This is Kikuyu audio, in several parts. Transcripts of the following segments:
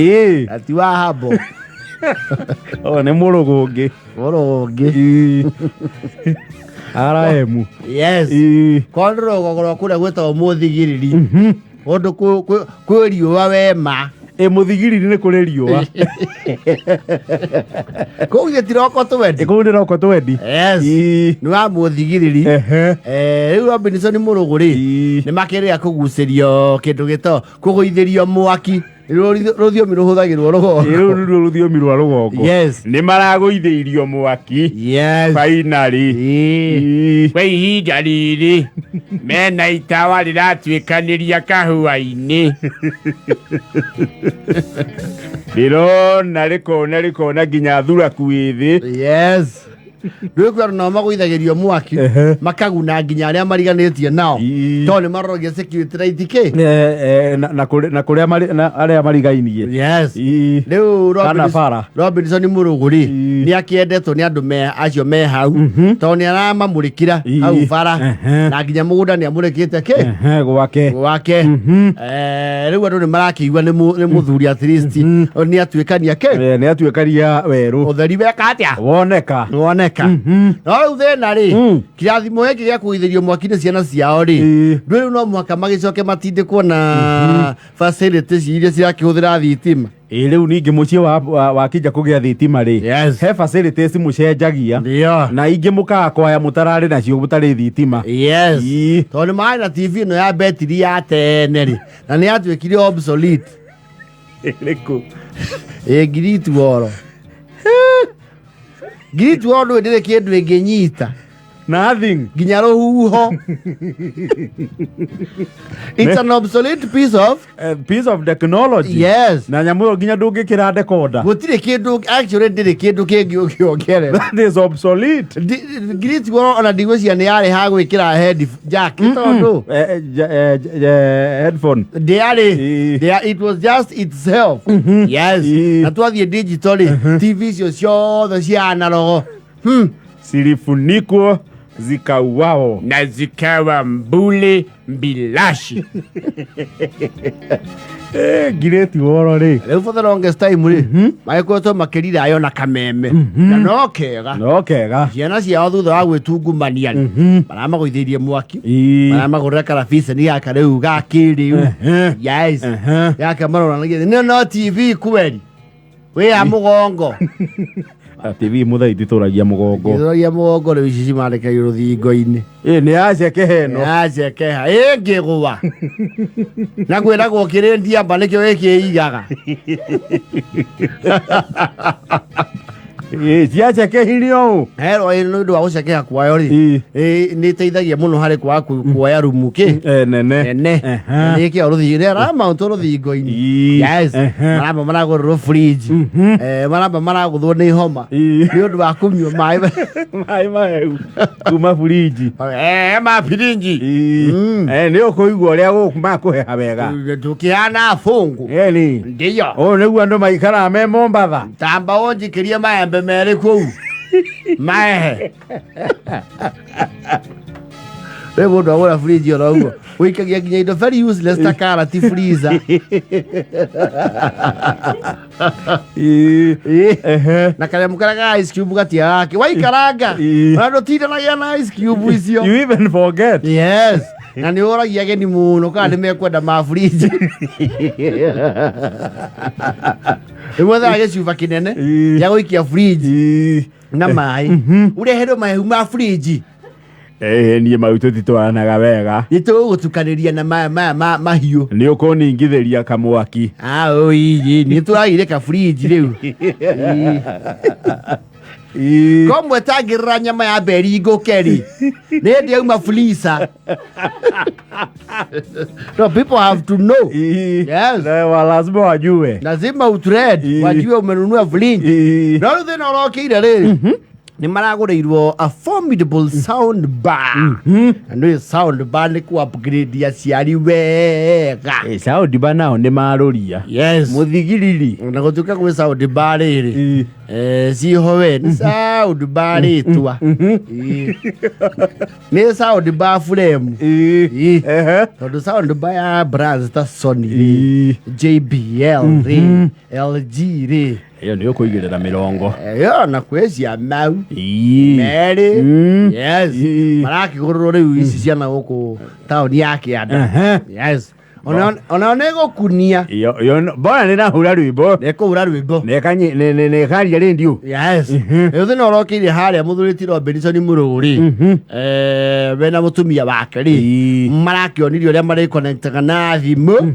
Ĩĩ. Na ti wa habo. O nĩ mũrũgũ ũngĩ. Mũrũgũ ũngĩ. Ĩĩ. RM. Yes. Ĩĩ. Korwo nĩ rũgongo rwa kũrĩa gwĩtagwo mũthigiriri. Kũndũ kwĩ riũa wema. Ĩ mũthigiriri nĩ kũrĩ riũa. Kũu gĩtiroko Ĩ twendi. kũu nĩ roko twendi. Yes. Ĩĩ. Nĩ wa mũthigiriri. Ehe. Rĩu Robinson Mũrũgũ rĩ, Ĩĩ. nĩ makĩrĩa kũgucĩrio kĩndũ gĩto kũgũithĩrio mwaki. Nĩ rũthiomi rũhũthagĩrwo rũgongo. Ĩ rũu nĩruo rũthiomi rwa rũgongo. Yes. Nĩ maragũithĩirio mwaki. Yes. Finally. Ĩĩ. Ĩĩ. Kwa ihinda rĩrĩ mena itawa rĩratuĩkanĩria kahũa-inĩ. Rĩrona rĩkona rĩkona nginya thuraku ĩ thĩ. Yes. Rĩu kwĩ andũ nao magũithagĩrio mwaki Ehe. makaguna nginya arĩa mariganĩtie nao Ii. tondũ nĩ maroragia security light kĩ. Na na kũrĩa na arĩa marigainie. Yes. Ii. Rĩu Kana bara. Robinson Mũrũgũ rĩ, Ii. nĩ akĩendetwo nĩ andũ me acio me hau tondũ nĩ aramamũrĩkĩra Ii. hau bara na nginya mũgũnda nĩ amũrĩkĩte kĩ Ehe, gwake. gwake. Rĩu andũ nĩ marakĩigua nĩ mũthuri at least nĩ atuĩkania kĩ. Nĩ atuĩkaria werũ. Ũtheri weka atĩa? Woneka. Woneka. No rĩu thĩna rĩ, kĩrathimo gĩkĩ gĩa kũgithĩrio mwaki nĩ ciana ciao rĩ, ndũĩ rĩu no mũhaka magĩcoke matindĩkwo na facilities iria cirakĩhũthĩra thitima. Ĩ rĩu ningĩ mũciĩ wakinja kũgĩa thitima rĩ, Yes. he facilities mũcenjagia Ndio. na ingĩ mũkakwaya mũtararĩ nacio mũtarĩ thitima. Yes. Ii. Tondũ nĩ marĩ na TV ĩno ya betiri ya tene rĩ, na nĩ yatuĩkire obsolete. Ĩrĩkũ? Ĩ ngirituoro. Ngirituoro ndũĩ ndĩrĩ kĩndũ ĩngĩnyita. Nothing. Nginya rũhuho. It's an obsolete piece of Piece of technology. Yes. Na nyamũ ĩyo nginya ndũngĩkĩra decoder. Gũtirĩ kĩndũ, actually ndĩrĩ kĩndũ kĩngĩ ũngĩongerera. That is obsolete. Ngirituoro ona ndigwĩciria nĩ yarĩ ha gwĩkĩra head jack tondũ Headphone. Ndĩarĩ. Ĩĩ. It was just itself. Yes. Ĩĩ. Na twathiĩ digital rĩ, TV icio ciothe cia analogo. Zilifunikwo zikauawo. Na zikawa mbule mbilashi. Ngirĩti woro rĩ. Rĩu for the longest time rĩ, magĩkoretwo makĩrirayo na kameme. Na no kega. No kega. Ciana ciao thutha wa gwĩtungumania rĩ, maramagũithĩirie mwaki. Maramagũrĩra karabiceni gaka rĩu ga kĩrĩu. Yes. Gaka maroranagia nĩ no TV kweli. Wĩ ya mũgongo. TV mũthei titũragia mũgongo. Gĩthũragia mũgongo rĩu ici cimandĩkagio rũthingo-inĩ. Ĩ nĩ yacekeha ĩno. Yacekeha ĩngĩgũa. Na kwĩragwo kĩrĩ ndiamba nĩkĩo gĩkĩigaga. Ĩ ciacekehirio ũũ. Herwo ĩ nĩ ũndũ wa gũcekeha kwayo rĩ, Ĩ. nĩ ĩteithagia mũno harĩ kwaga kuoya rumu kĩ. Nene. Nene. Nĩ ĩkĩo rũthingo nĩ aramountwo rũthingo-inĩ. Yes. Maramba maragũrĩrwo fridge. Maramba maragũthwo nĩ homa. Nĩ ũndũ wa kũnyua maĩ. Maĩ mahehu kuma burinji. Ma birinji. Nĩ ũkũigua ũrĩa gũkũ makũheha wega. Tũkĩhana bũngũ. Ĩni. Ndiyo. Ũũ nĩguo andũ maikaraga me Mombatha. Tamba ũnjikĩrie maembe merĩ kũu. Maehe. Rĩu mũndũ agũra fridge oro ũguo. Ũikagia nginya indo very useless ta karati freezer. Ehe. Na kanyamũ karĩa ka ice cube gatiaga gake. Waikaranga. Ona ndũtindanagia na ice cube icio. You even forget. Yes. Na nĩ ũragia ageni mũno kana nĩ mekwenda ma fridge. Rĩmwe thaa gĩcuba kĩnene gĩa gũikia fridge na maĩ. Ũreherwo mahehu ma fridge. Niĩ mau tũtitwaranaga wega. Nĩ tũgũgũtukanĩria na maya maya mahiũ. Nĩ ũkũningithĩria kamwaki. Ii, nĩ tũragire ka fridge rĩu. Komwe tangĩrĩra nyama ya mberi ngũke rĩ. Nĩ hĩndĩ yauma freezer. No, people have to know. Yes. Na lazima wajue. Lazima utrend, wajue umenunua fridge. No rĩu thĩna ũrokĩire rĩrĩ. Nĩ maragũrĩirwo a formidable sound bar, na nĩ sound bar nĩ ku upgrade aciari wega. Sound bar nao nĩ marũria. Mũthigiriri. Na gũtuĩka gwĩ sound bar rĩrĩ, ciho we nĩ sound bar rĩtwa. Ĩĩ. Nĩ sound bar frame. Ĩĩ. Tondũ sound bar ya brands ta Sony rĩ, JBL rĩ, LG rĩ. Ĩyo nĩ ũkũigĩrĩra mĩrongo. Ĩyo na kwĩ cia mau merĩ. Yes. Marakĩgũrĩrwo rĩu ici ciana gũkũ taũni ya Kĩanda. Yes, onao nĩ gũkunia. Mbona nĩ nahura rwĩmbo. Nĩ kũhura rwĩmbo. Nĩkaria rĩndiũ. Yes, rĩu thĩna ũrokĩire harĩa mũthuri ti Robinson Mũrũgũ rĩ, wena mũtumia wake rĩ, marakĩonirio ũrĩa marĩconnectaga na thimũ,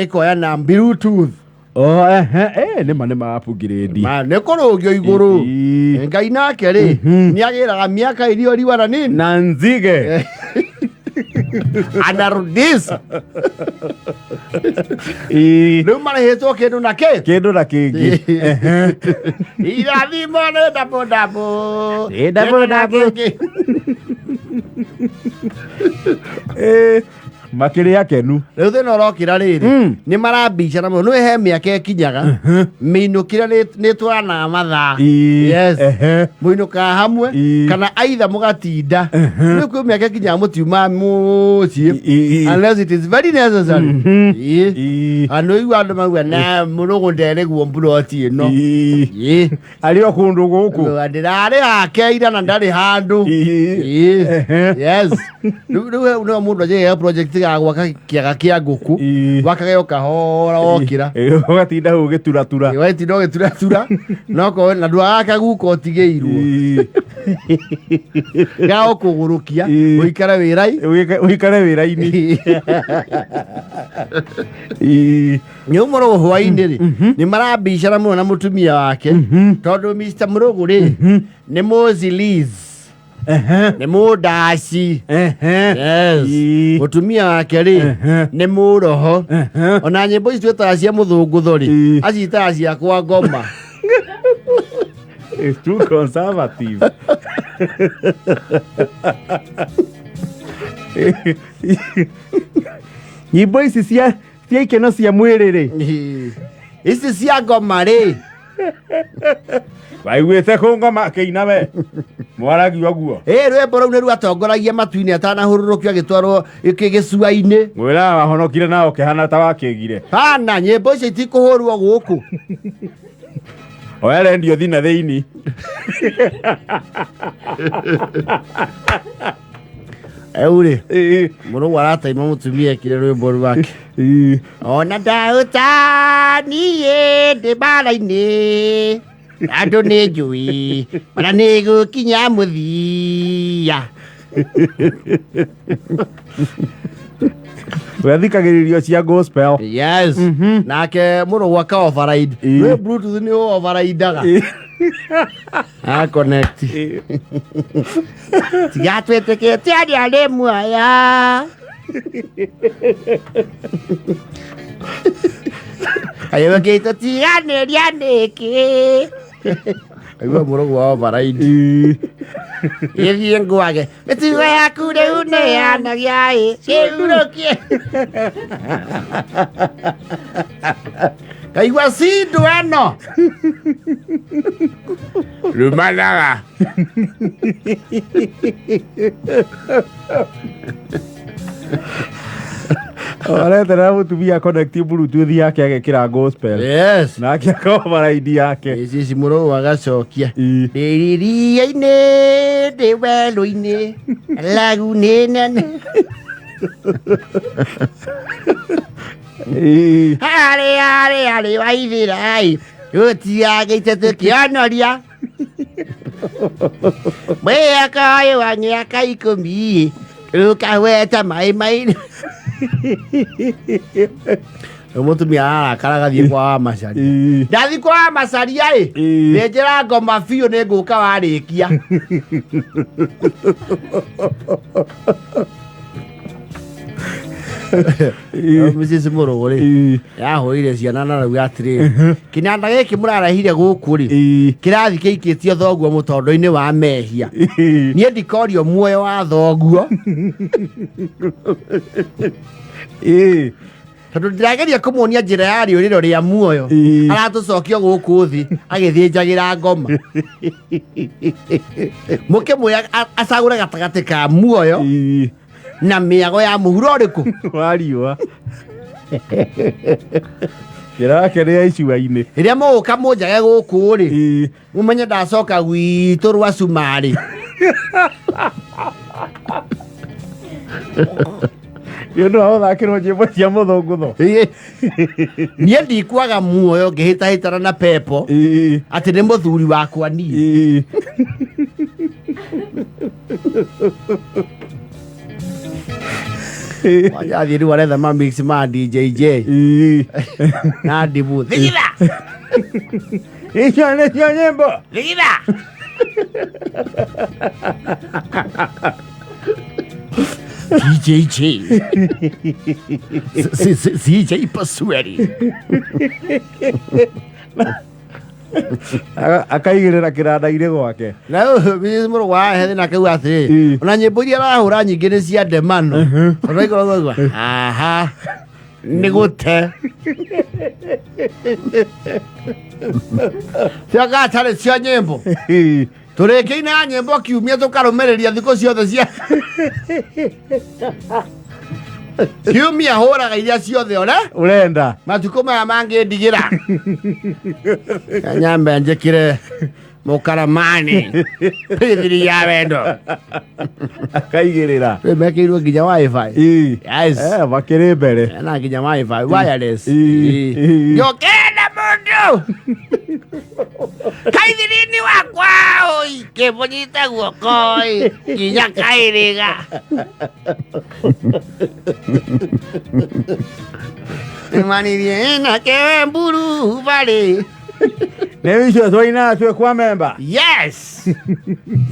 ĩkoya na Bluetooth. Oh, ehe, nĩma nĩ ma upgrade. Ma, nĩ kũrũgio igũrũ. Ngai nake rĩ, nĩ agĩraga mĩaka iliyo na nini na nzige. Anarudisha. Rĩu marĩhĩtwo kĩndũ na kĩ kĩndũ na kĩngĩ. Irathimo nĩ ndabũ ndabũ. Nĩ ndabũ ndabũ. Kĩngĩ. Makĩrĩ akenu. Rĩu thĩna ũrokĩra rĩrĩ, nĩ marambicana mũno, nĩ he mĩaka ĩkinyaga mĩinũkĩre nĩ ĩtwaranaga mathaa. Yes. Mũinũkaga hamwe kana aitha mũgatinda. Rĩu kwĩ mĩaka ĩkinyaga mũtiuma mũciĩ unless it is very necessary. Ĩĩ. Andũ igua andũ mauga na mũrũgũ nderĩguo mburoti ĩno. Ĩĩ. Arĩ o kũndũ gũkũ. Ndĩrarĩ hake ira na ndarĩ handũ. Ĩĩ. Yes, rĩu nĩwe mũndũ anjĩgĩra project ya gwaka kĩaga kĩa ngũkũ, wakage o kahora wokĩra. Ũgatinda hau ũgĩturatura. Watinda ũgĩturatura no na ndwagaka guka ũtigĩirwo ga ũkũgũrũkia ũikare wĩrai. Ũikare wĩra-inĩ. Nĩ mũrũgũ hwainĩ rĩ, nĩ marambicana mũno na mũtumia wake, tondũ Mr. Mũrũgũ rĩ, nĩ mũzilis, nĩ mũndaci. Yes. Mũtumia wake rĩ, nĩ mũroho, ona nyĩmbo ici twĩtaga cia mũthũngũtho rĩ, acitaga cia kwa ngoma. It's too conservative. Nyĩmbo ici cia ikeno cia mwĩrĩ rĩ, ici cia ngoma rĩ. Waiguĩte kũ ngoma akĩina we mwaragio ũguo? Ĩ, rwĩmbo rũu nĩ rwatongoragia matu-inĩ atanahũrũrũkio agĩtwarwo gĩcua-inĩ. Mwĩraga wahonokire na ũkĩhana ta wakĩgire. Hana nyĩmbo icio itikũhũrwo gũkũ. Oya rendio thina thĩini. Rĩu rĩ, mũrũgũ arataima mũtumia ekire rwĩmbo rwake, ona ndaũta niĩ ndĩ mbara-inĩ, andũ nĩ njũĩ ona nĩ gũkinya mũthia. Wethikagĩrĩrio cia gospel. Yes, nake mũrũgũ aka override. Rwĩ Bluetooth nĩ overridaga a connect tigatwĩtĩkĩtie arĩa arĩ muoya kayũkĩte tiganĩria nĩkĩ. Aigua mũrũgũ wa override ĩthiĩ ngwage mĩtugo yaku rĩu nĩ yanagia ĩ kĩurũkie kaigua cindu ĩno. Rumanaga. Areterera mũtumia connect Bluetooth yake agekĩra gospel. Yes. Nake aka-override yake. Ici ici mũrũgũ agacokia, ndĩ iria-inĩ, ndĩ werũ-inĩ, lagu nĩ nene. Harĩ harĩ harĩ waithĩrai gũtiagĩte tũkĩonoria mwĩaka ũyũ wa mĩaka 10 rũkahweta maĩ mairũ. Rĩu mũtumia arakara agathiĩ kwa wa macaria. Ndathiĩ kwa wa macaria ĩ, nĩ njĩra ngoma biũ, nĩ ngũka warĩkia. Mrs. Mũrũgũ rĩ yahũrire ciana na rauga atĩrĩrĩ, kĩnanda gĩkĩ mũrarehire gũkũ rĩ, kĩrathi kĩikĩtio thoguo mũtondo-inĩ wa mehia. Niĩ ndikorio muoyo wa thoguo, tondũ ndĩrageria kũmuonia njĩra ya rĩũrĩro rĩa muoyo. Aratũcokia gũkũ thĩ agĩthĩnjagĩra ngoma. Mũkĩmwĩra acagũre gatagatĩ ka muoyo na mĩago ya mũhuro ũrĩkũ? Wa riũa. Njĩra yake nĩ ya icua-inĩ. Rĩrĩa mũgũka mũnjage gũkũ rĩ, mũmenye ndacoka gwitũ rwa cumarĩ. Nĩ ũndũ wa gũthakĩrwo nyĩmbo cia mũthũngũtho. Niĩ ndikwaga muoyo ngĩhĩtahĩtana na pepo atĩ nĩ mũthuri wakwa niĩ. Wajathiĩ rĩu aretha ma mix ma DJJ na ndibu thigitha. Icio nĩcio nyĩmbo. Thigitha. DJJ CJ Pasueri. Akaigĩrĩra kĩranda-inĩ gwake. Na rĩu mũrũ wa hethi na kau atĩrĩ, ona nyĩmbo iria arahũra nyingĩ nĩ cia ndemano, tondũ aikorwo auga haha nĩ gũte ciagatarĩ cia nyĩmbo. Tũrĩkĩinaga nyĩmbo kiumia, tũkarũmĩrĩria thikũ ciothe cia kiumia, hũraga iria ciothe ore Ũrenda. Matukũ maya mangĩ ndigĩra nyambe njĩkĩre mũkaramani bĩthiri ya wendo. Akaigĩrĩra. Rĩu mekĩirwo nginya WiFi. Yes. Makĩrĩ mbere. Na nginya WiFi wireless. Njokenda mũndũ kaithirini wakwa oi kĩmũnyite guoko oi nginya kairĩga. Manirie na kemburu barĩ. Nĩ icio twainaga twĩ kwa memba. Yes,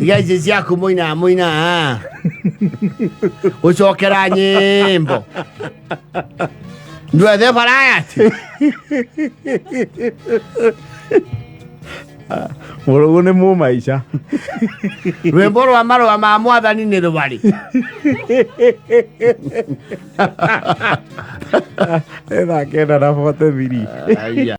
iga ici ciaku mũina mũina ũcokera nyĩmbo ndwethe variety. Mũrũgũ nĩ mũmaica. Rwĩmbo rwa marũa ma mwathani nĩ rwarĩ. Nĩ thaa 9:43. Aya.